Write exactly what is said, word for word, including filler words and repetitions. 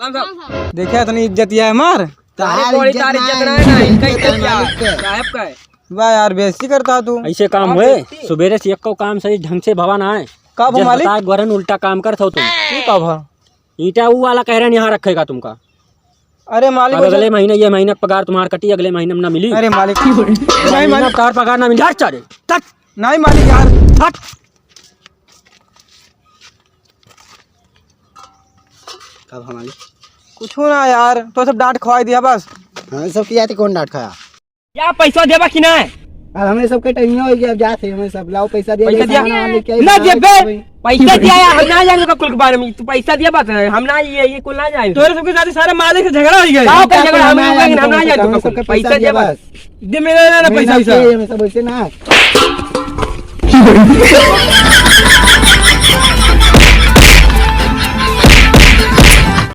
देखा इतनी इज्जत ये है हमार। तारे कोई तार इज्जत ना है, ना इनका इज्जत क्या है? साहब का है। वाह यार, बेइज्जती करता तू। ऐसे काम हुए, सुबेरे से एको काम सही ढंग से भवा ना है। का भवा मालिक? गोरन उल्टा काम करत हो तुम। तू का भवा? ईंटा ऊ वाला कह रहे हैं यहाँ रखेगा तुमका। अरे मालिक, अब अगले महीने, ये महीने का पगार तुम्हार कटी, अगले महीने में ना मिली। अरे मालिक। नहीं मालिक। तार पगार ना मिली। हट सारे, हट। नहीं मालिक यार। हट। का भवा मालिक? कुछ ना यार, तो सब डांट खवाई दिया बस। हाँ, सब किया थे, कौन डांट खाया? या पैसा देबा कि ना? अब हमें सबके टाइम हो गया, अब जाते हैं, हमें सब लाओ पैसा दिया, पैसा दिया? ना देबे। पैसा दिया यार, हम ना जाएंगे कुल के बारे में। तू पैसा दिया बात है, हम ना ये, ये कुल ना जाएंगे। तोरे सबके साथ सारे मालिक से झगड़ा हो गया। का झगड़ा? हम ना जाएंगे, हम ना जाएंगे। सबके पैसा दिया बस। दे मेरा ना पैसा, हमें सब वैसे ना।